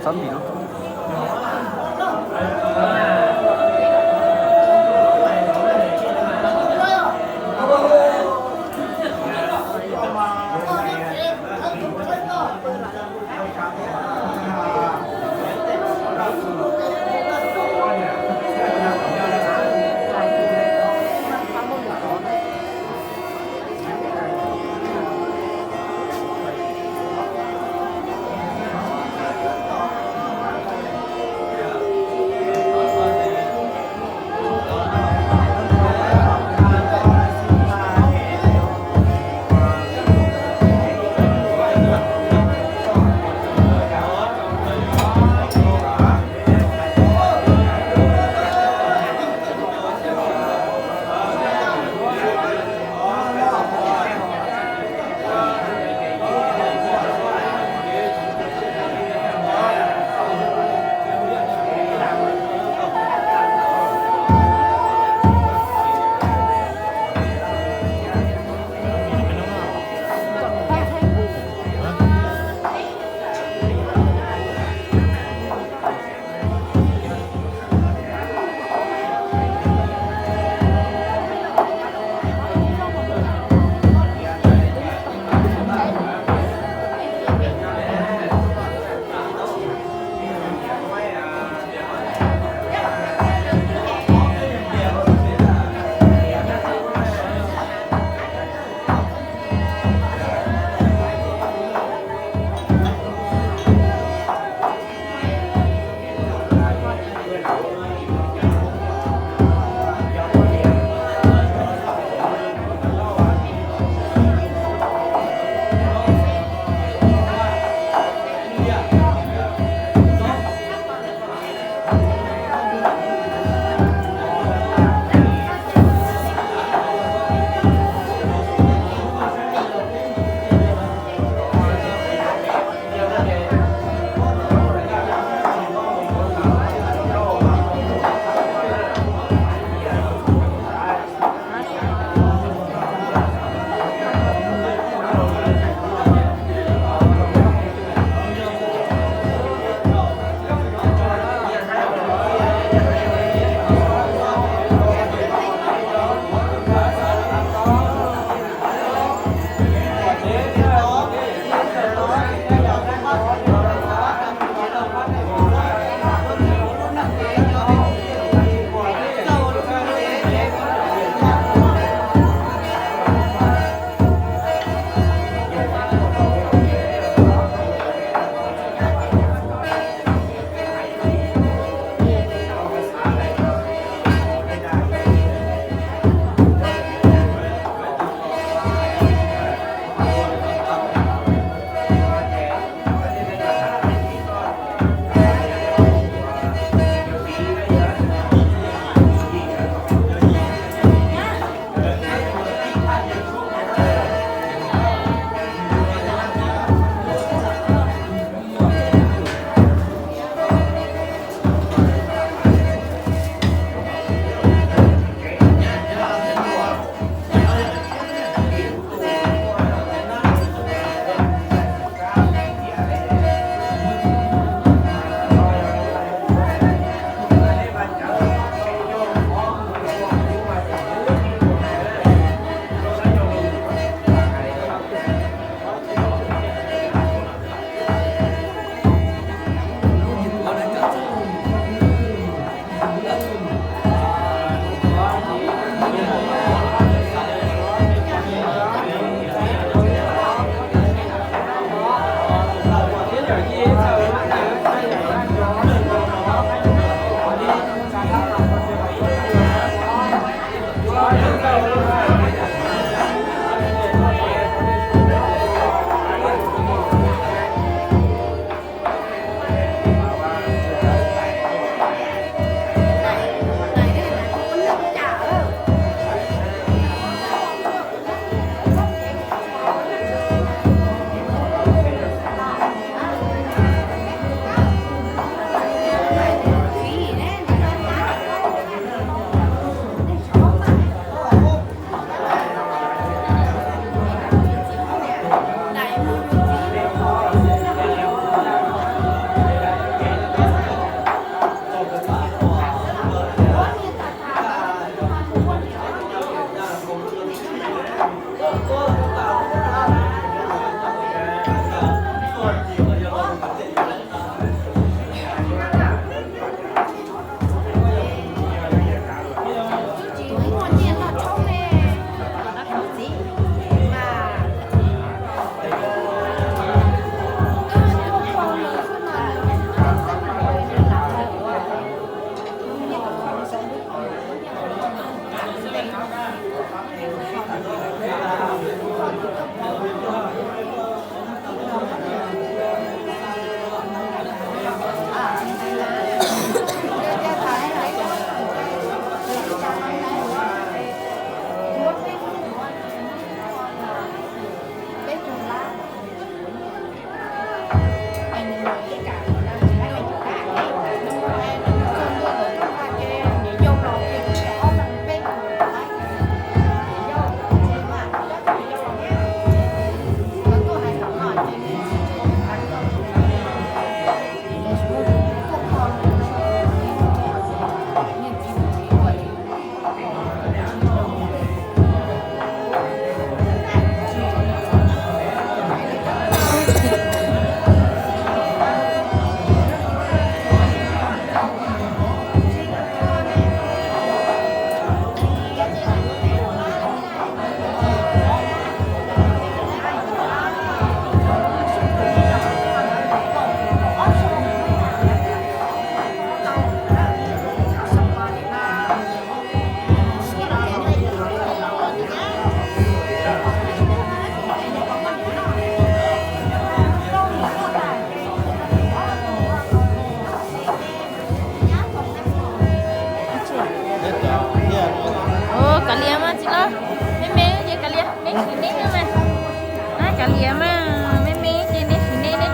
Xab npis no.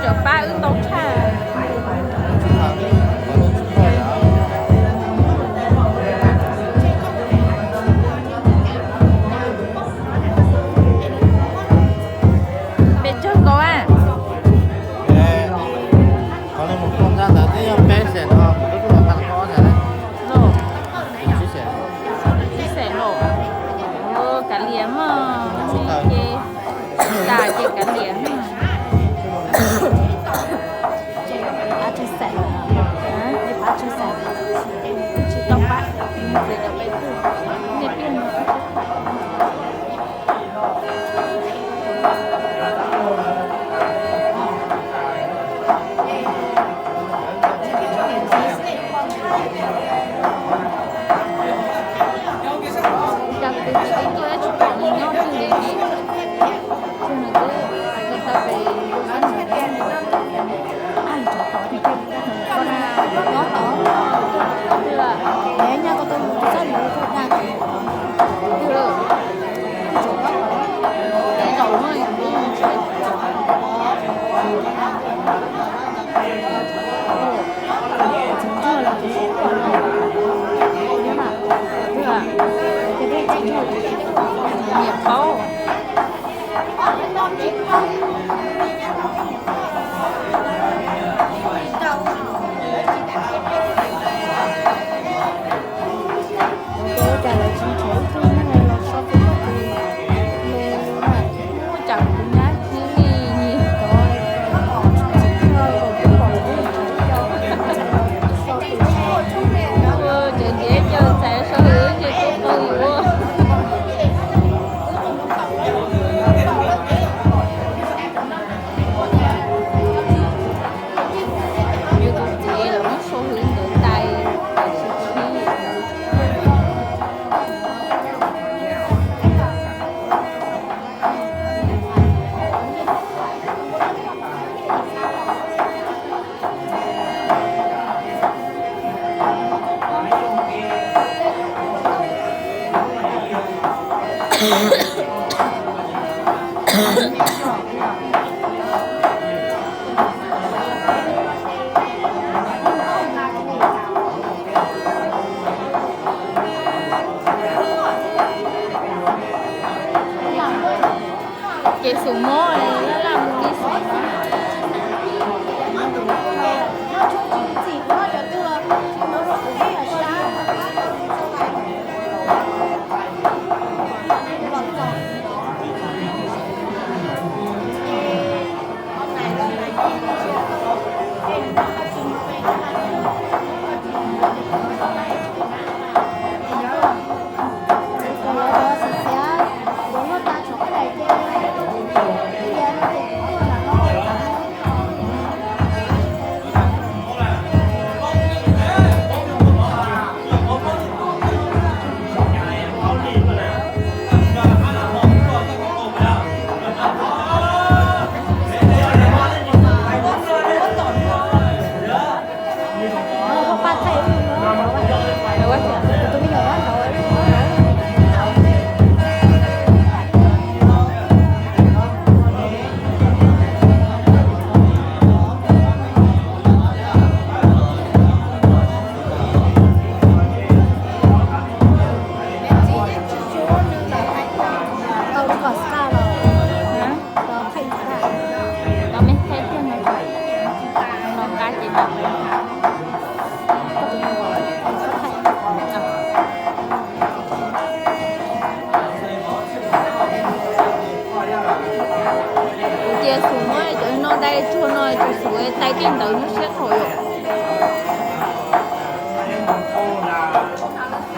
Pab wb ntau tshaj. Pes tsawg nkaus a? Qhov li mus plob ntawd twb yog peb xees no, kuv twb pub los pab koj ob xees. Los, ib xees los. Kav liam mog, ces tas ces kav liam. Pab tsis xees, pab tsis xees, tsis tau pab, ces cov peb pub, nej pub no. Cas kuv twb tuaj ib tsis pom nws nyob twg li. Tsis nws twb hais tau pes Niam qau. Muaj tsam kuv nyab cia li, ua cov ntiav cov ntxhais sau hwv ces kuv qau yuav. Yuav tus txiv los muab sau hwv ntawd tais, tais tsis tshib. Ces xus mob laj laj mus li xus mob. Tau me thaij thiab no, no qab ces tau. Kuv cia xus muab cov no dai tsuag no, tus xus tais tej ntawd nyuaj siab khaus yom.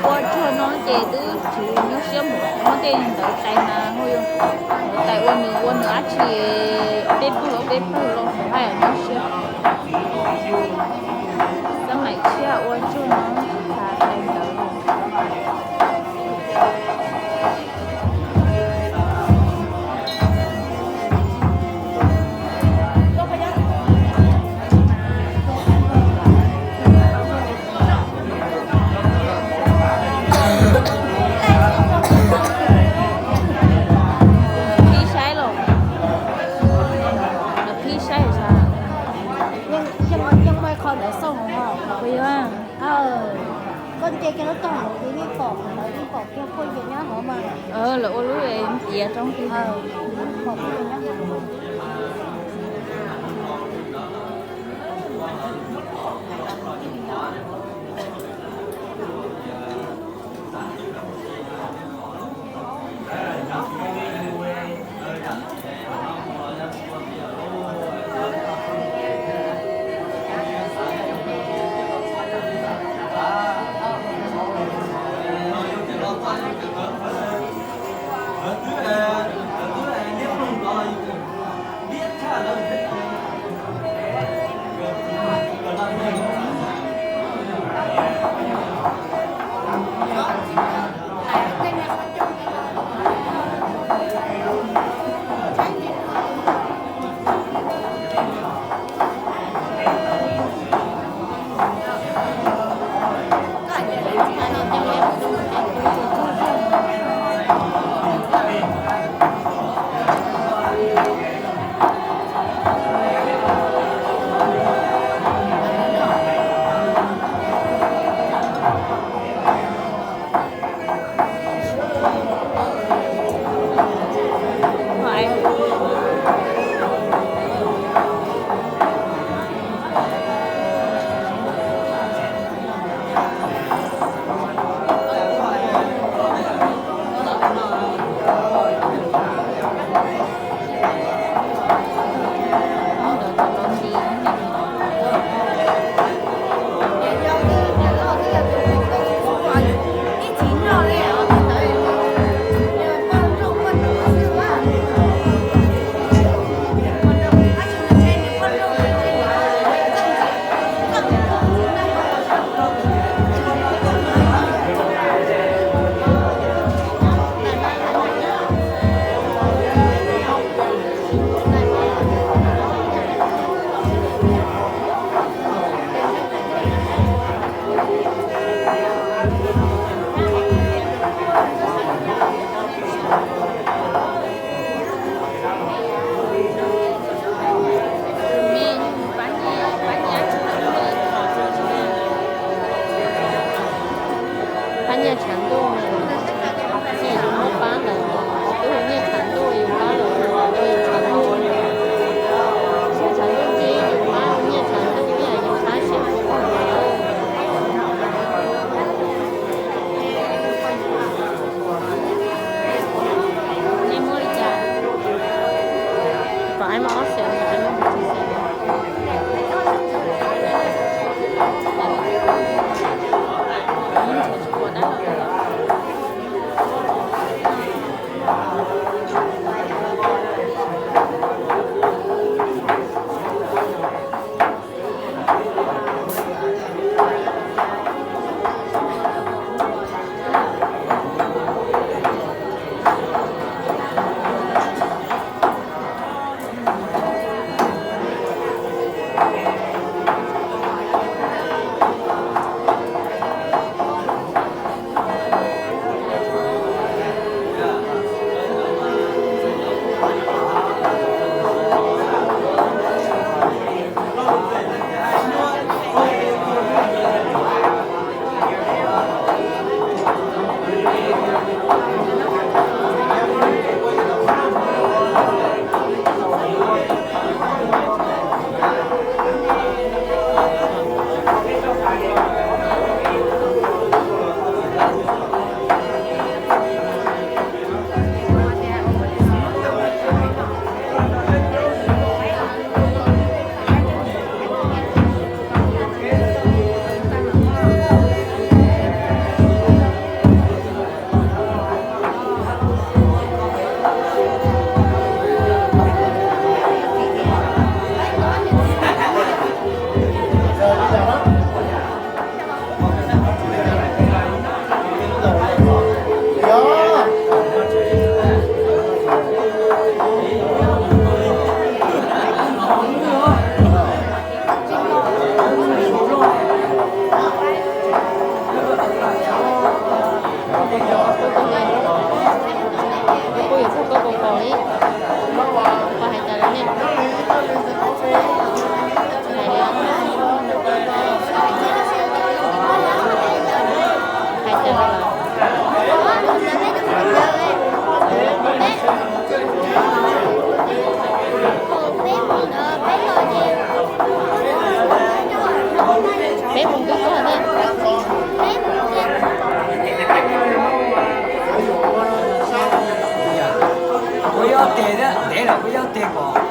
Ua tsuag no ces twb tsis nyuaj siab mus, muab tej ntawd tais mas hu yog tais ua nws ua nws dab tsi, peb pawg peb pawg los hais nyuaj siab. Xab maim tshiab ua tsuag no tsis tas tais ntawd. Qhib saib los, qhib saib sas. Ntawd xauj no, kuv yog, koj nce kiag lub tog ntawd yeej pom, lawv yeej pom kiag phooj ywg nyob hauv mas. Lawv ua lub tiav roob kiag. Pom phooj ywg nyob hauv. Kuv yog tiag pom